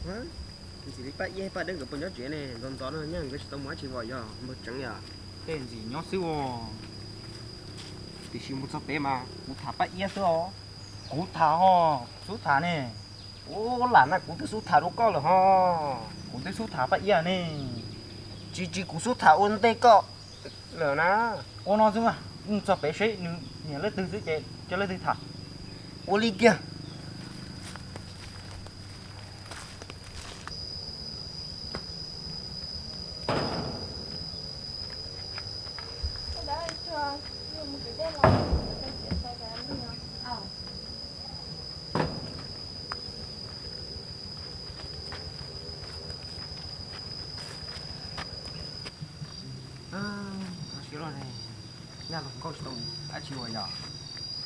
Ntxim li Paj Iab Paj Dawb nkawd puas nyob tsev ne? Ntxov ntxov no nyaj nkawd tsis tau mus dab tsi os, yog npawg Tseev yom? Tej ntxim nyob xwb os. Tiam sis mus txog pem mas kuv tham Paj Iab xwb os. Kuv tham ho, xub tham ne. Ua lam na, kuv twb xub tham rau koj lawm ho. Kuv twb xub tham Paj Iab ne. Tsis tsis, kuv xub tham ua ntej koj lawm na. Ua no xwb mas, mus txog pem seb nws nyiam leej twg xwb ces coj leej twg tham. Ua li kiag. Nyaj los nkauj tsis tau mus dab tsi ua yog.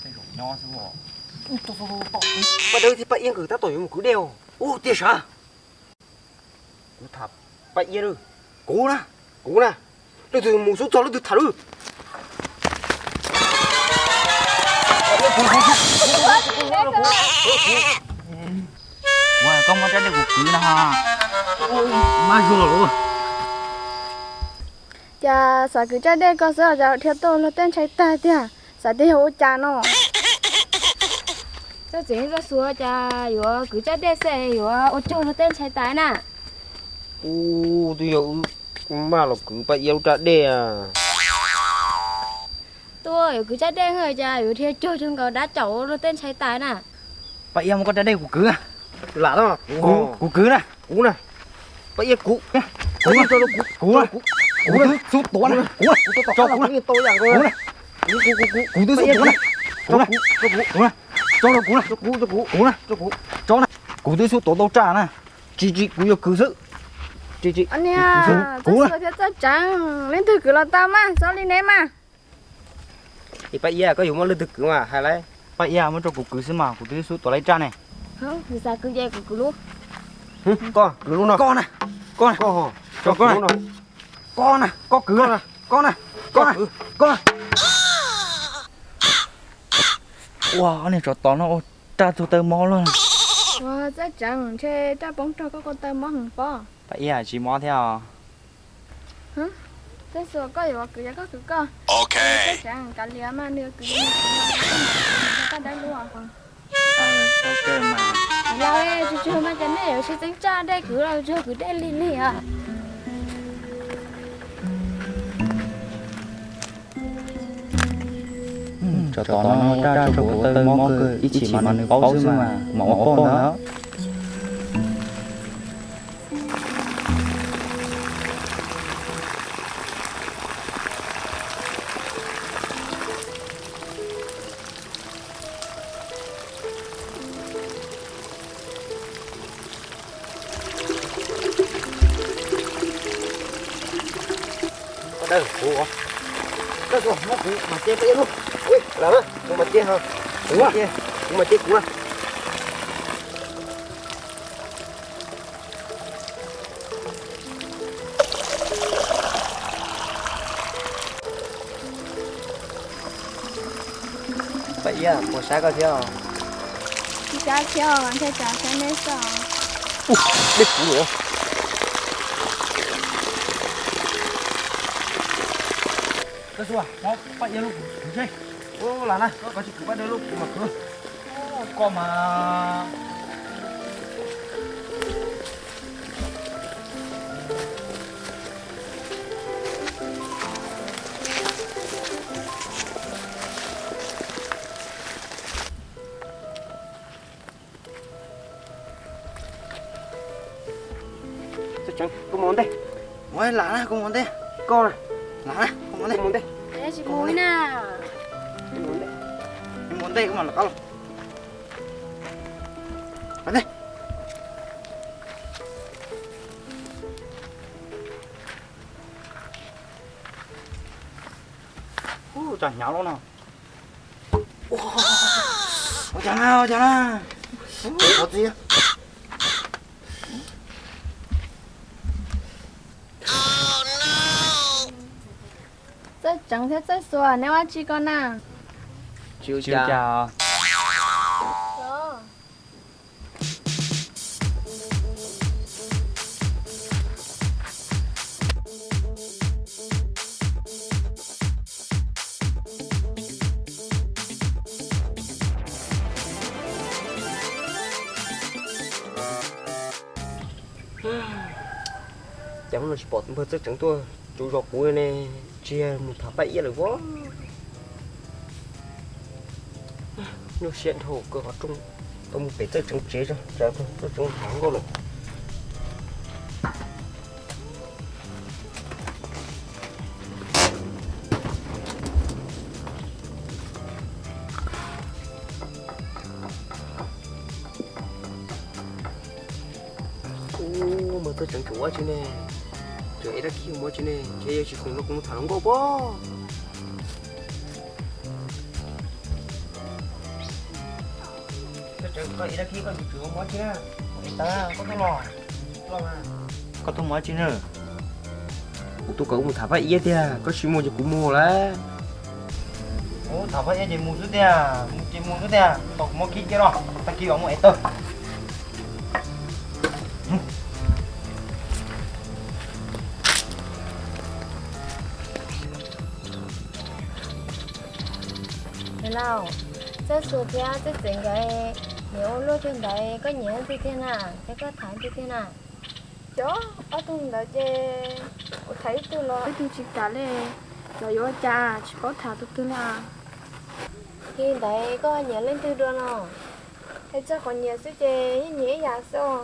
Tej zaum nyob xwb os. Paj Dawb thiab Paj Iab nkawd tab tom yuav mus kwv dej os. Ua tiag sav. Kuv tham Paj Iab lawm. Kuv na, kuv na. Leej twg mus xub txog leej twg tham lawm. Ua koj muab rab dej kuv kwv no. Mab zuag lawm. Cas xav kwv rab dej koj xwb cas dhia tuaj luag tej ntshai tag tiag, xav tias yog ua cas no. Txawj txeev txawj xuav cas yuav kwv rab dej xwb yuav ua cuag luag tej ntshai tas na. Ub, twb yog wb maj los kwv Paj Iab lub rab dej. Tuaj yuav kwv rab dej cas yuav dhia cuag cuag nkaus dab caum luag tej ntshai tas na. Paj Iab, muab koj rab dej kuv kwv. Lam no. Kuv kwv na. Kuv na. Paj Iab, kuv. Kuv, kuv, kuv, kuv twb xub tuav na. Kuv, kuv, tso kuv na. Kuv na. Kuv twb xub tuav na. Kuv na. Tso rau kuv na. Kuv na. Tso kuv na. Kuv twb xub tuav tau tsaj na. Tsis tsis, kuv yuav kwv xwb. Tsis tsis. Kuv na. Txawj tseev, leej twg kwv los tau mas, txhob li ne mas. Es Paj Iab, koj yuav muab leej twg kwv mas hais lauj. Paj Iab, muab rau kuv kwv xwb mas, kuv twb xub tuav laib tsaj ne. Koj kwv lub no. Koj na. Koj na. Koj na. Koj kwv. Koj na. Koj na. Koj na. Ua, ob niag tsov tom no ua raj txug taw mob lawm. Ua, txawj tseev, ntshe raj poob rau koj ko taw mob heev pob. Paj Iab, tsis mob thiab os. Txawj xuas, koj yuav kwv yog koj kwv koj. Txawj tseev, kav liam mas nws kwv Paj Dawb lub. Los tsuag tsuag mas cas nej yuav sib txeeb tsaj dej kwv los tsuag kwv dej lig lig os. Tsov tom no raj txug kuv taw mob kawg, ib chim mas nws paub xwb mas mam ua pauj ntag. Paj Dawb, kuv, koj muab kuv mas ces Paj Iab lub. Lam na, kuv mas ces, kuv, kuv mas ces kuv na. Paj Iab, puas sab koj thiab? Tsis sab thiab, ntshe tsam sab neb xwb. Dej kuv lawm. Koj xua, muab Paj Iab lub kuv seb. Lam na, koj tsis kwv Paj Dawb lub kuv mas kwv. Koj mas. Txawj tseev, koj mus ua ntej. Lam na, koj mus ua ntej. Koj na. Lam na, koj mus ua ntej. Mus ua ntej, koj mam lawv qab los. Lam ntej. Ub, tsam hnyav lawm no. Ua cas na, ua cas na. Thov txim. Txawj tseev thiab txawj xuas, neb ua tsi ko na? Tsis ua cas. Tsis ua cas. Cas hnub no tsis pom npawg Txawj Tseev tuaj tsuv zos kuv ne, tsis yog mus tham Paj Iab lawm pob. Nyuaj siab dhau kawg qhov rooj, tau mus pem Txawj Tseev tsev tso, tsam Txawj Tseev tham hluas nkauj lawm. Ub, npawg Txawj Tseev tseem ua dab tsi ne? Tseem ev dab khib mus ua dab tsi ne? Ntshe yog tsis khoom no kuv mus tham hluas nkauj pob. Txawj Tseev, koj ev dab khib koj tseem mus ua dab tsi na? Ev tau, koj tuaj los. Koj tuaj mus dab tsi na? Kuv tuaj kom wb mus tham Paj Iab tiag, koj tsis mus ces kuv mus lawm. Ub, tham Paj Iab ces mus xwb tiag, mus ces mus xwb tiag, tos kuv muab khib cia los, tag kis mam mus ev taw. Niam laus, Txawj Xua thiab Txawj Tseev nkawd nyiam ua luaj cuag ntawd, koj nyiam leej twg tiag na? Thiab koj tham leej twg tiag na? Cov ob tug ntawd ces kuv tham ib tug los ib tug tsis kam li, xyov yuav ua cas tsis paub tham tus twg li. Yog li ntawd koj nyiam leej twg dua no? Hais txog qhov nyiam xwb ces yeej nyiam ib yam xwb.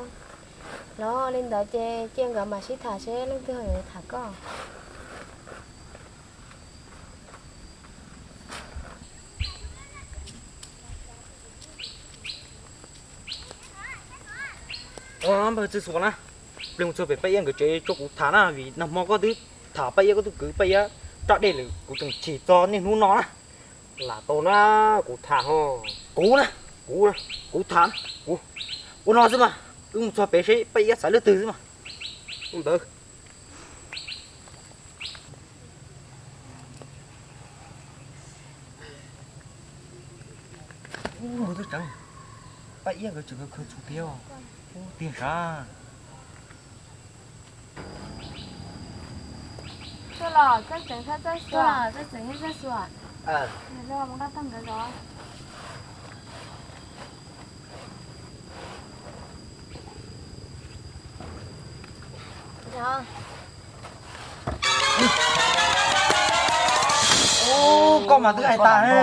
Los li ntawd ces cia nkawd mam sib tham seb leej twg ho yuav tham koj. Npawg Txawj Xua na, plig mus txog pem Paj Iab nkawd tsev tso kuv tham na, vim nag hmo koj twb tham Paj Iab, koj twb kwv Paj Iab raj dej lawm, kuv tseem chim txog niaj hnub no na. Lam tau na, kuv tham ho. Kuv na, kuv na, kuv tham, kuv. Ua no xwb mas, wb mus txog pem seb Paj Iab xaiv leej twg xwb mas. Ua ntawd. Ub, npawg Txawj Tseev, Paj Iab nkawd tseem khaws txhuv tiag os. Ub, tiag sav. Tuaj los, Txawj Tseev thiab Txawj Xua. Tuaj los, Txawj Tseev thiab Txawj Xua. Mus nqa tog nkawd zov. Ub, koj mas twb hais tas ne.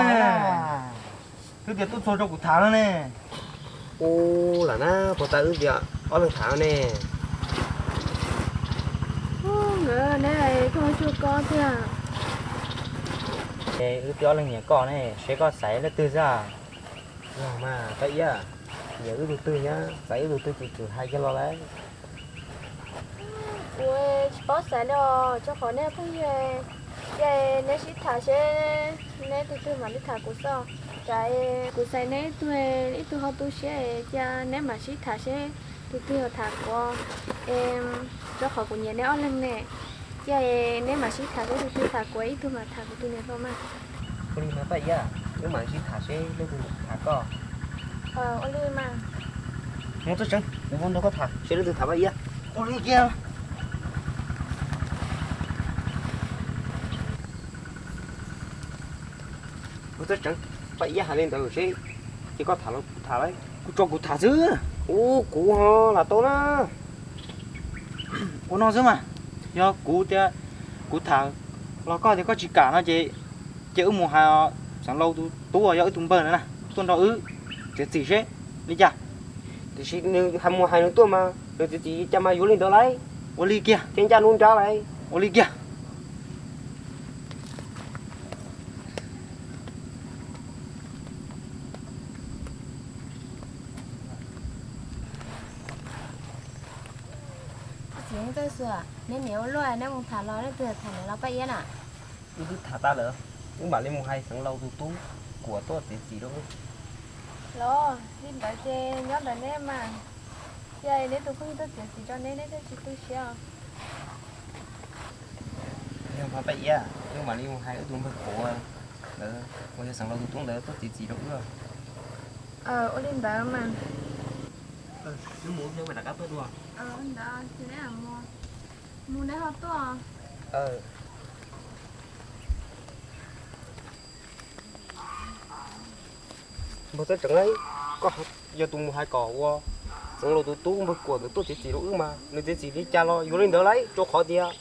Twb tias tuaj txog rau kuv tham no ne. Ub, lam na, puas tas wb tias ob leeg tham ne. Nkawd neb hais tuaj tsuj koj tiag. Wb twb ob leeg nyiam koj ne, seb koj xaiv leej twg xwb. Yog mas Paj Iab, nyiam wb tus twg nyab, xaiv wb tus twg ces txwm hais kiag los lawm. Kuv tsis paub xaiv li os, rau qhov neb phooj ywg, ces neb sib tham seb neb tus twg mam li tham kuv xwb. Cas kuv xaiv neb ib tug, ib tug ho tu siab, cia neb mam sib tham seb tus twg yuav tham kuv. Rau qhov kuv nyiam neb ob leeg ne, cia neb mam sib tham seb tus twg tham kuv, ib tug mam tham kuv tus niam hluas mas. Ua li mas Paj Iab, wb mam sib tham seb leej twg tham koj. Ua li mas. Mus Txawj Tseev, kuv nrog koj tham seb leej twg tham Paj Iab. Ua li kiag. Mus Txawj Tseev, Paj Iab hais li ntawd seb, ces koj tham los kuv tham lauj. Kuv tso kuv tham xwb. Ub, kuv ho lam tau na. Ua no xwb mas, yog kuv tias kuv tham los koj tias koj tsis kam no ces, ces wb mus hais Xeev Laus tus tub yog wb tus npawg na, tuaj nrog wb txiav txim seb li cas. Tiam sis nws hais mus hais nws tuaj mas nws txiav txim cas mas yuav li ntawd lauj. Ua li kiag. Thiab ncaj nruab nrab lauj. Ua li kiag. Txiv Txawj Xua, neb niam ua luaj, neb mus tham los leej twg tham, niam los Paj Iab na? Wb twb tham tas lawm, wb mam li mus hais Xeev Laus tus tub Kuam tuaj txiav txim rau wb. Los li ntawd ces nyob ntawm neb mas, cia neb tus phooj ywg tuaj txiav txim rau neb, neb thiaj tsis tu siab os. Yog mas Paj Iab, wb mam li mus hais wb tus npawg Kuam ntawd uas yog Xeev Laus tus tub ntawd tuaj txiav txim rau wb. Ua li ntawd mas. Wb mus, wb rov qab tuaj dua. Ntawd ces neb mus, mus neb ho tuaj. Npawg Txawj Tseev, koj yog tus mus hais kom ua Xeev Laus tus tub npawg Kuam ntawd tuaj txiav txim rau wb mas nws txiav txim li cas los yuav li ntawd lauj, rau qhov tias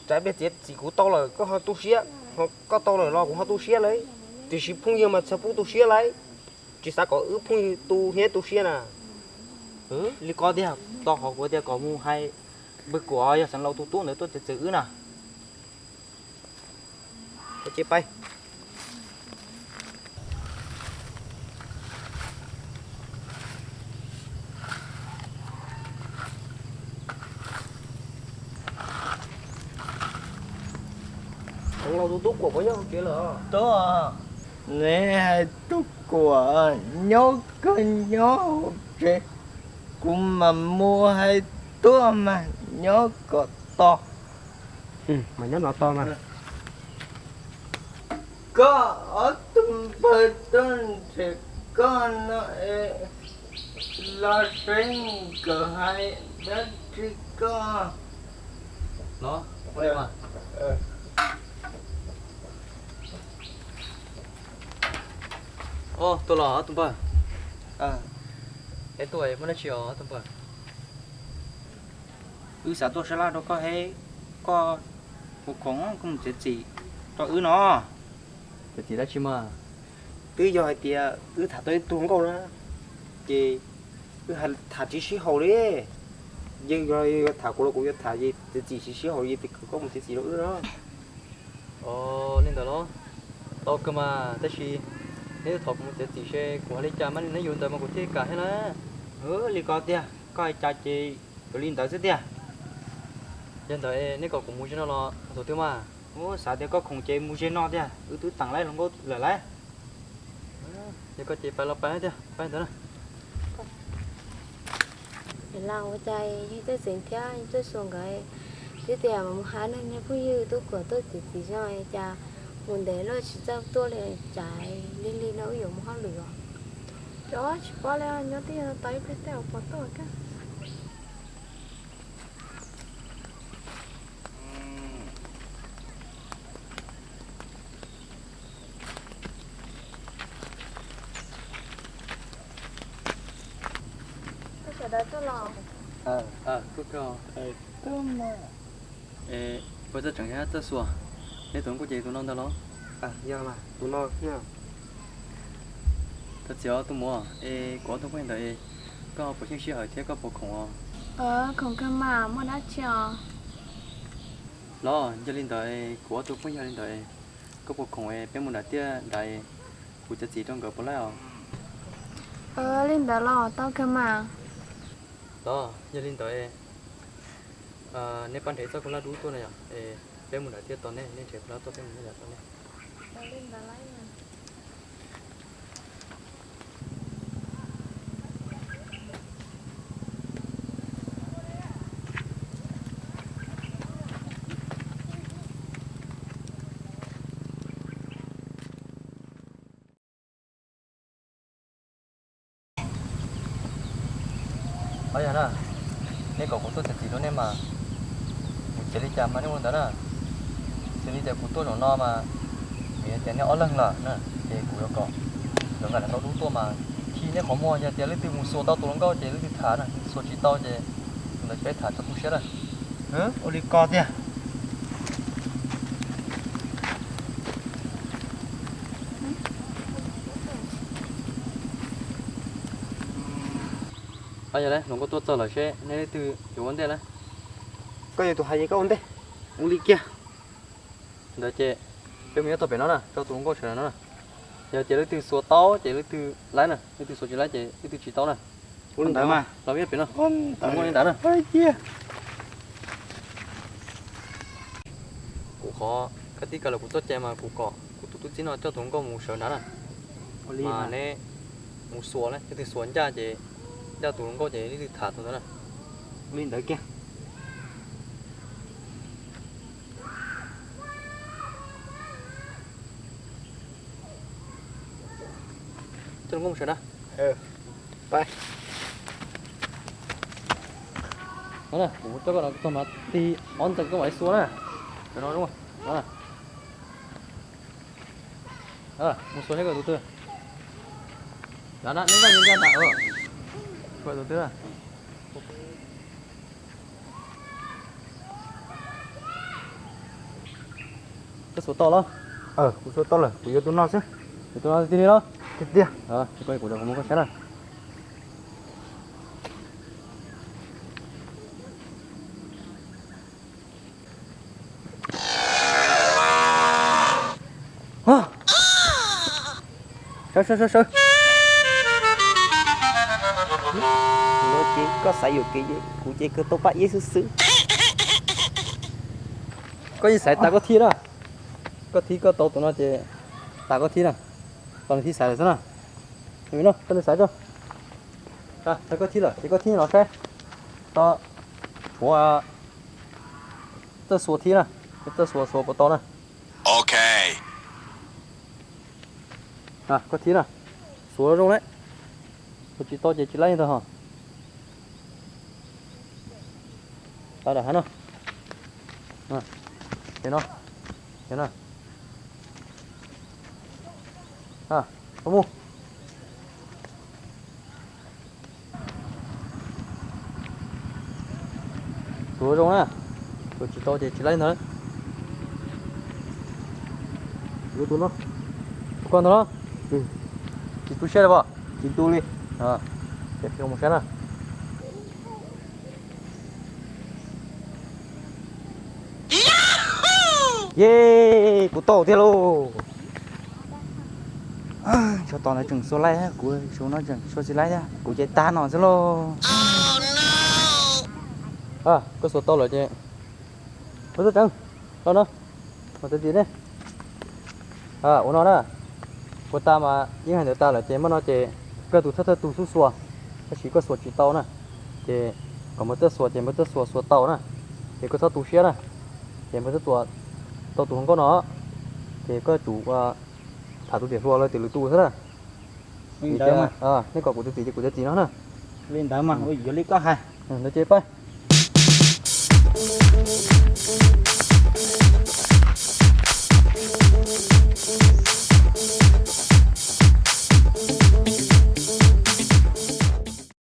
tsam peb txiav txim kuv tau lawm koj ho tu siab, ho koj tau lawm los kuv ho tu siab lauj. Tiam sis phooj ywg mas txhaj pub tu siab lauj, tsis xav kom wb phooj ywg tu siab tu siab na. Li ko tiag, tau qhov kuv tias kom mus hais npawg Kuam yog Xeev Laus tus tub ntawd tuaj txiav txim wb na. Ua cia pais. Xeev Laus tus tub Kuam puas nyob hauv tsev lawm? Tub, nws hais tub Kuam nyob kawg nyob hauv tsev, kuv mam mus hais tuaj mas nyob kom tos. Mas nyob no tos mas. Koj ob tug npawg tuaj nrhiav koj no es los saib nkawd hais dab tsi koj. Los, ua li mas. Os, tuaj los ob tug npawg. Es tuaj muaj dab tsi os ob tug npawg? Wb xav tuaj sab laj rau koj, koj puas khoom koj mus txiav txim rau wb no? Txiav txim dab tsi mas? Twb yog hais tias wb tham tau ib tug nkauj na, ces wb tham tsis sib haum li. Yeej yog tham kuv los kuv yuav tham, txiav txim tsis sib haum li ces kom koj mus txiav txim rau wb no. Os, li ntawd los tau kawg mas, tab sis neb twb thov kuv mus txiav txim seb kuv hais li cas mas neb yuav ntawd mas kuv thiaj kam thiab na. Li ko tiag, koj hais cas ces yuav li ntawd xwb tiag. Yog ntawd neb kom kuv mus ze no los thaum twg mas? Xav tias koj khoom ces mus ze no tiag, wb twb teem laib hluas nkauj lawm lauj. Yog koj ces pais los pais tiag, pais ntawd na. Los ua cas yog Txawj Xeem thiab Txawj Suav nkawd twb tias mus hais nej phooj ywg tub Kuam tuaj txiav txim zoo cas mus ntev lawm tsis txawj tuaj li, cas lig lig no wb yuav mus hauj lwm os. Cov tsis paub li, nyob twj ywm tau ib pliag tej uas puas tuaj kawg. Sawv daws tuaj los? Tuaj kawg. Puas txawj tseem yog Txawj Suav, neb tus nkauj ces tus no ntag los? Yog mas, tus no. Thov txim os tus muam, es kuv ob tug phooj ywg ntawd es koj puas xyeej sij hawm thiab koj puas khoom os? Khoom kawg mas, muaj dab tsi os? Los yog li ntawd es kuv ob tug phooj ywg li ntawd es koj puas khoom es peb mus nram tiaj nrad es kuv txiav txim rau nkawd puas laib os? Li ntawd los tau kawg mas. Los yog li ntawd es neb pab nrhiav txoj khaub hlab dub tuaj na yom, es peb mus nram tiaj tos nej, nej nrhiav khaub hlab tuaj peb mus nram tos nej. Os yog na, nej kom kuv tuaj txiav txim rau nej mas, kuv txiav li cas mas nej ua li ntawd na. Xws li tias kuv tuaj zaum no mas, vim hais tias nej ob leeg lawm na, ces kuv yuav kom nkawd nqa daim ntaub dub tuaj mas, khi nej qhov muag, yog tias leej twg mus xuas tau tus hluas nkauj ces leej twg tham na, xuas tsis tau ces tus ntawd peb tham txog tu siab na. Ua li ko tiag. Yog hluas nkauj tuaj txog lawm seb nej leej twg yuav ua ntej na. Koj yog tus hais ces koj ua ntej. Ua li kiag. Ntawd ces peb mus nyob tog pem no na, rau tus hluas nkauj sawv no na. Yog tias leej twg xuas tau ces leej twg laib na, leej twg xuas tsis laib ces leej twg tsis tau na. Ua li ntawd mas los nyob pem no. Mus nyob li ntawd na. Kuv qhov koj tib kaw los kuv txoj cai mas kuv kom kuv tus tub txib no coj tus hluas nkauj mus sawv nrad na. Mas neb mus xuas na, leej twg xuas ncaj ces ncaj tus hluas nkauj ces leej twg tham tus ntawd na. Ua li ntawd kiag. Coj tus hluas nkauj mus sawv na. Kuv coj koj los txog mas tig ob ntxees koj mam li xuas na. Cov no zoo. Mus xuas seb koj tus twg. Nrad na, neb nyob ncaj ntag. Koj tus twg? Koj xuas tau los? Kuv xuas tau lawm, kuv yuav tus no xwb. Yuav tus no tiag li los? Tiag tiag. Koj kuv rau kuv muab koj saib na. Sawv sawv sawv sawv. Ces koj xaiv yuam kev, kuv ces kawg tau paj iab xwb xwb. Koj yeej xaiv tas koj thib na. Koj thib koj tau tus no ces tas koj thib na. Tau nws thib xaiv lawm xwb na. Koj nws xaiv tso. Tau koj thib lawm ces koj thib no saib. Tau, tshuav txawj xuas thib na. Txawj xuas xuas puas tau na. Ok. Koj thib na. Xuas zoo lawm. Xuas tsis tau ces tsis laib li ntag ho. Tau dam hav no. Ces no. Ces no. Mus. Xuas zoo na. Xuas tsis tau ces tsis laib ntag. Yuav tus no. Tus koj ntag los? Tsis tu siab li pom? Tsis tu li. Ces mus saib na. Ye, kuv tau thiab lauj. Tsov tom ntawd tseem xuas laib, kuv saum no tseem xuas tsis laib thiab, kuv ces tag no xwb lauj. Koj xuas tau lawm ces ua txuj tseev, los no, ua txuj txiv ne. Ua no na, ua tas mas yeej hais ntawd tas lawm ces muaj no ces koj tus thawj thawj tus xub xuas, tab sis koj xuas tsis tau na, ces kom npawg txawj xuas ces npawg txawj xuas xuas tau na, ces koj txhob tu siab na, ces npawg txawj xuas tau tus hluas nkauj no, ces koj tsum ua tham tus tiam hluas lawv tias lwm tus xwb na. Nej kom kuv tus txiv ces kuv tus txiv no na. Li ntawd mas ua yuav li koj hais. Ntawd ces pab.